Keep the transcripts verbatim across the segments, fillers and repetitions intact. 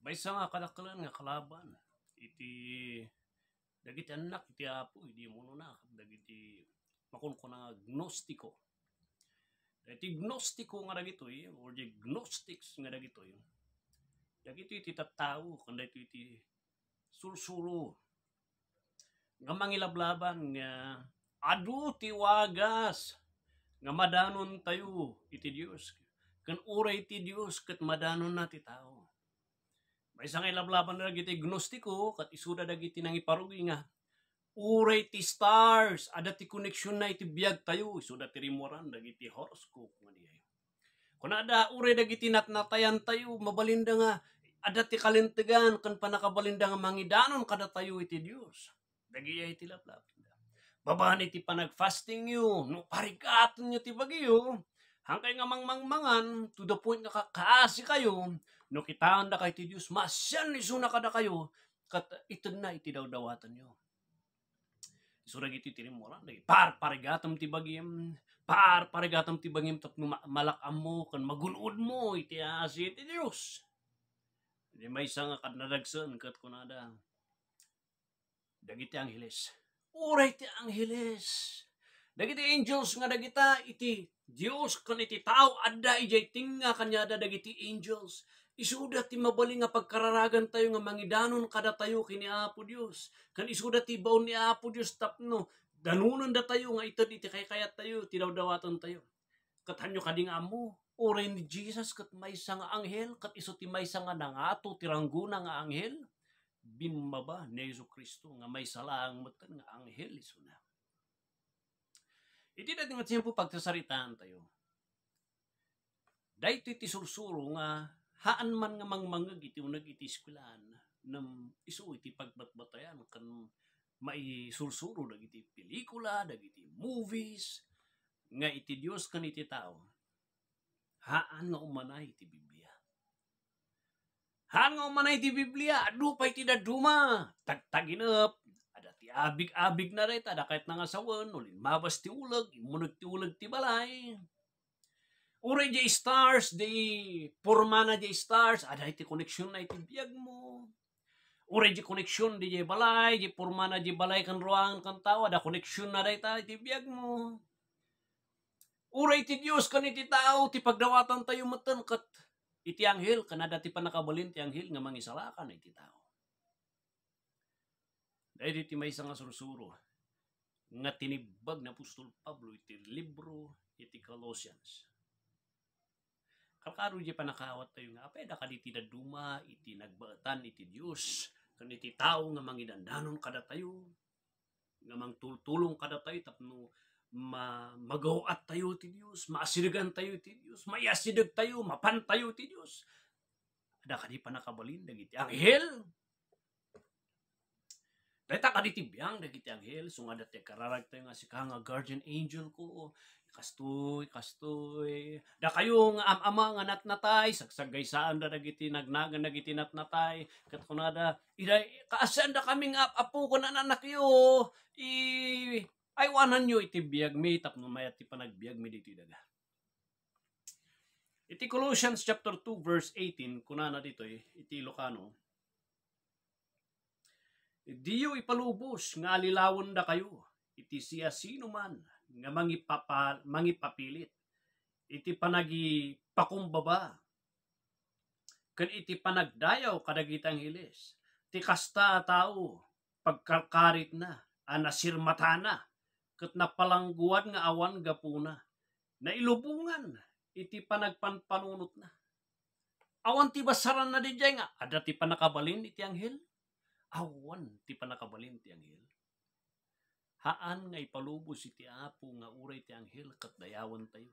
Maysa nga kadakkelan nga kalaban iti dagiti annak iti Apo idi umuna, dagiti makunkuna nga Gnostiko. Dagiti Gnostiko nga dagitoy, or the Gnostics nga dagitoy, dagitoy ti tattao ken dagitoy ti sursuro nga mangilablaban nga adu ti wagas nga madanontayo iti Dios, ken uray ti Dios ket madanonna ti tao. Maysa nga ilablaban dagiti Gnostiko ket isuda dagiti nangiparugi nga uray ti stars adda ti koneksionna iti biagtayo, isuda ti rimmuaran dagiti horoscope nga diay. Kunada, uray dagiti natnatayantayo, mabalinda nga adda ti kalintegan ken pannakabalinda nga mangidanon kadatayo iti Dios. Dagidiay ti lablabanda. Babaen iti panagfastingyo, no parigatenyo ti bagiyo, haankayo nga mangmangmangan, to the point nga kakaasikayo, no kitaendakayo ti Dios, maasian isuna kadakayo, ket itedna iti dawdawatenyo. Isu dagiti ti rimmuaran, dagiti, "Par, parigatem ti bagim, par, parigatem ti bagim, tapno ma-, malak-ammo ken magun-odmo iti asi ti Dios." Idi maysa nga kad-, nadagsen ket kunada, dagiti angheles. Uray ti angheles. Dagiti angels nga dagita iti Dios ken iti tao, adda idiay tengnga kaniada dagiti angels. Isuda ti mabalin nga pagkararagantayo nga mangidanon kadatayo ken ni Apo Dios. Ken isuda ti baon ni Apo Dios tapno danonendatayo nga ited iti kaykayattayo, ti dawdawatentayo. Ket haanyo kadi nga ammo, uray ni Jesus ket maysa nga anghel, ket isu ti maysa nga nangato ti ranggona nga anghel, bimmaba ni Jesu-Cristo nga maysa laeng metten nga anghel isuna. Iti daytoy nga tiempo, pagsasaritaantayo. Daytoy ti sursuro nga haan man nga mangmangngeg iti uneg iti eskuelaan, ngem isu iti pagbatbatayan ken maisursuro dagiti pelikula, dagiti movies, nga iti Dios ken iti tao, haan nga umanay ti Biblia. Haan nga umanay ti Biblia, adu pay ti dadduma, tagtaginep, adda ti abig-abigna dayta, adda kayatna nga sawen, no limmabas ti uleg, immuneg ti uleg ti balay. Uray di stars, di pormana di stars, adda iti koneksionna iti biagmo. Uray di koneksion di balay, di pormana di balay ken ruangan ken tao, adda koneksionna dayta iti biagmo. Uray ti Dios ken iti tao ti pagdawatantayo metten ket iti anghel, ken adda ti pannakabalin ti anghel nga mangisalakan iti tao. Daytoy ti maysa nga sursuro nga tinibbag ni apostol Pablo iti libro iti Colossians. Karkaro, di pannakaawattayo nga apay, adda kadi ti dadduma iti nagbaetan iti Dios ken iti tao nga mangidandanon kadatayo, nga mangtultulong kadatayo tapno ma-, magaw-attayo ti Dios, maasidegantayo ti Dios, maiasidegtayo, mapantayo ti Dios. Adda kadi pannakabalin dagiti anghel? Dayta kadi ti biang dagiti anghel, so nga adda ti kararagtayo nga sika nga guardian angel ko, kastoy, kastoy. Dakayo nga am-ama nga natnatay, sagsagaysaanda dagiti nagnagan dagiti natnatay. Ket kunada, "Ida, kaasianda kami nga ap-apo ken anakyo, i-, aywananyo iti biagmi tapno mayat ti panagbiagmi ditoy daga." Iti Colossians chapter two, verse eighteen, kunana ditoy iti Ilocano, "Diyo ipalubos nga alilawendakayo iti siasinoman nga mangipapa-, mangipapilit iti panagipakumbaba ken iti panagdayaw kadagiti angheles. Ti kasta a tao, pagkarkaritna a nasirmatana ket napalangguad nga awan gapuna. Nailubongan iti panagpanpanunotna." Awan ti basaranna didiay nga adda ti pannakabalin iti anghel? Awan ti pannakabalin ti anghel. Haan nga ipalubos iti Apo nga uray ti anghel ket dayawentayo.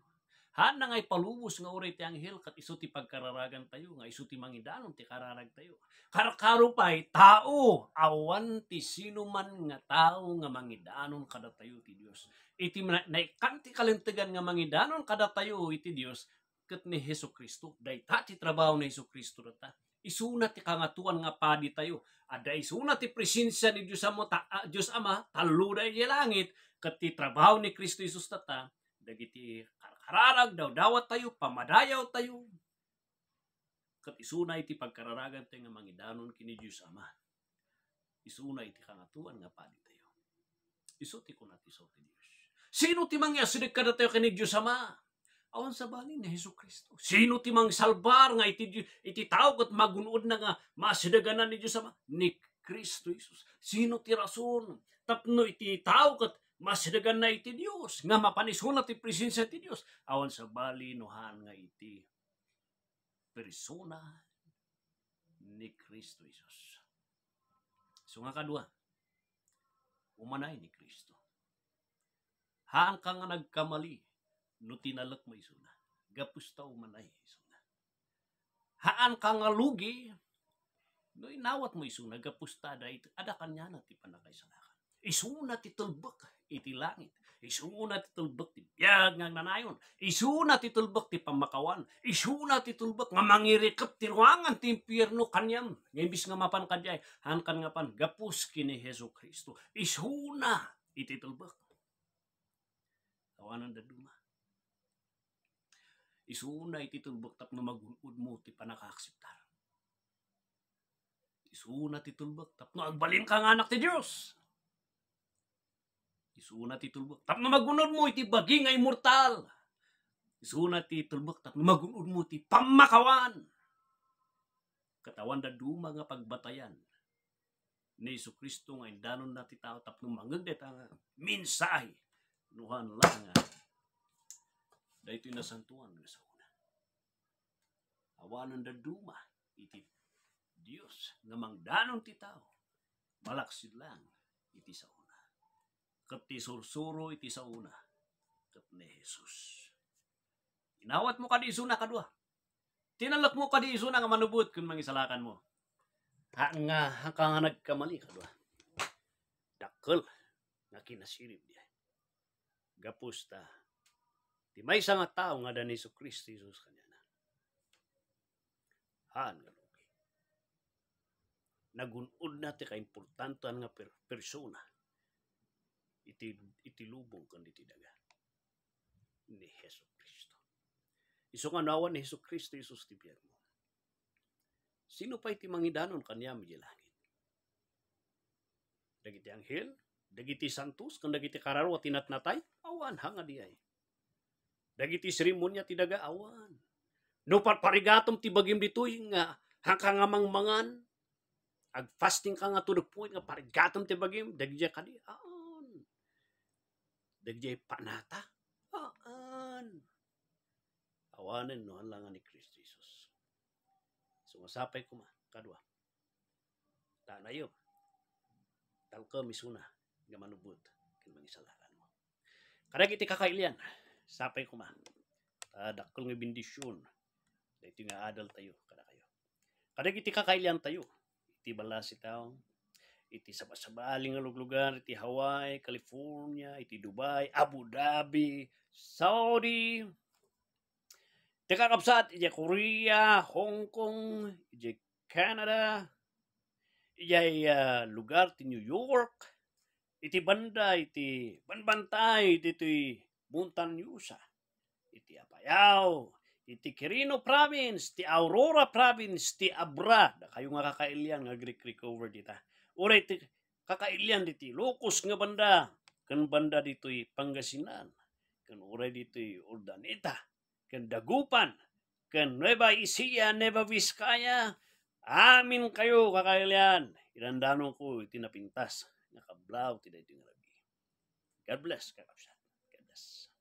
Haanna nga ipalubos nga uray ti anghel ket isu ti pagkararagantayo, nga isu ti mangidanon ti kararagtayo. Karkaro pay, tao, awan ti sinuman nga tao nga mangidanon kadatayo ti Dios. Iti na-, naikkan ti kalintegan nga mangidanon kadatayo iti Dios, ket ni Jesu-Cristo. Dayta ti trabaho ni Jesu-Cristo data. Isuna ti Kangatoan nga Paditayo. Adda isuna ti presensia ni Dios Ama, ta-, ah, Dios Ama, tallo da idiay langit, ket ti trabaho ni Cristo Jesus data, dagiti karkararag, dawdawatayo, pamadayawtayo. Ket isuna iti pagkararagantayo nga mangidanon ken ni Dios Ama. Isuna iti Kangatoan nga Paditayo. Isu ti kuna ti Sao ti Dios. Sino ti mangiasideg kadatayo ken ni Dios Ama? Awan sabali ni Jesu-Cristo. Sino ti mangsalbar nga iti Di-, iti tao ket magun-odna nga maasidegan ni Dios Ama? Ni Cristo Jesus. Sino ti rason tapno iti tao ket maasideganna iti Dios, nga mapan isuna ti presensia ti Dios? Awan sabali no haan nga iti persona ni Cristo Jesus. So nga kadua, umanay ni Cristo. Haanka nga nagkamali no tinalekmo isuna. Gapusta umanay isuna. Haanka nga lugi no inawatmo isuna. Gapusta adda it-, adda kaniana ti pannakaisalakan. Isuna ti tulbek iti langit. Isuna ti tulbek ti biag nga agnanayon. Isuna ti tulbek ti pammakawan. Isuna ti tulbek nga mangirikep ti ruangan ti impierno kaniam. Nga imbis nga mapan kadiay, haankan nga pan gapus ken ni Jesu-Cristo. Isuna iti tulbek. Awanan dadduma. Isuna iti tulbek tapno magun-odmo ti pannakaakseptar. Isuna ti tulbek tapno agbalinka nga anak ti Dios. Isuna ti tulbek tapno magun-odmo iti bagi nga immortal. Isuna ti tulbek tapno magun-odmo ti pammakawan. Ket awan dadduma nga pagbatayan ni Jesu-Cristo nga indanonna ti tao tapno mangngeg dayta nga mensahe no haan la nga daytoy nasantoan nga saona. Awanan dadduma iti Dios nga mangdanon ti tao, malaksid lang iti saona. Ket ti sursuro iti saona, ket ni Jesus. Inawatmo kadi isuna kadua. Tinalekmo kadi isuna nga manubot ken mangisalakanmo. Ha, nga, haanka nga nagkamali kadua. Dakkel nga kinasirib diay. Gapusta, ti maysa nga tao nga adda ni Jesu-Cristo Jesus kaniana. Haan nga lugi. Nagun-odna ti kaimportantean nga per-, persona iti, iti lubong ken iti daga ni Jesu-Cristo. Isu nga no awan ni Jesu-Cristo Jesus ti biagmo, sino pay ti mangidanon kaniam idiay langit? Dagiti anghel, dagiti santos, ken dagiti kararua ti natnatay? Awan, haan nga diay. Dagiti seremonia ti daga? Awan. No parparigatom ti bagim ditoy nga haanka nga mangmangan, agfastingka nga to the point nga parigatom ti bagim, dagijay kadi? Awan. Dagijay panata? Awan. Awanen no haan la nga ni Cristo Jesus. So, nga sapay koma, kadua. Tanayo. Talkem isuna nga manubot ken mangisalakanmo. Kadagiti kakailian, sapay koma. Ah, dakkel nga bendision daytoy nga adaltayo kadakayo. Kadagiti kakailiantayo, iti ballasi tayo, iti sabasabali nga luglugar, iti Hawaii, California, iti Dubai, Abu Dhabi, Saudi, ti kakabsat, iti Korea, Hong Kong, iti Canada, iti, ah, lugar ti New York, iti banda, iti banbantay, ditoy Montañosa, iti Apayao, iti Quirino Province, ti Aurora Province, ti Abra, dakayo nga kakailian nga agrik-recover dita. Uray ti kakailian ditoy Ilocos nga banda, ken banda ditoy Pangasinan, ken uray ditoy Urdaneta, ken Dagupan, ken Nueva Ecija, Nueva Vizcaya, amin kayo, kakailian, idandanonko iti napintas nga kablaw ti daytoy nga rabii. God bless, kakabsat. God bless.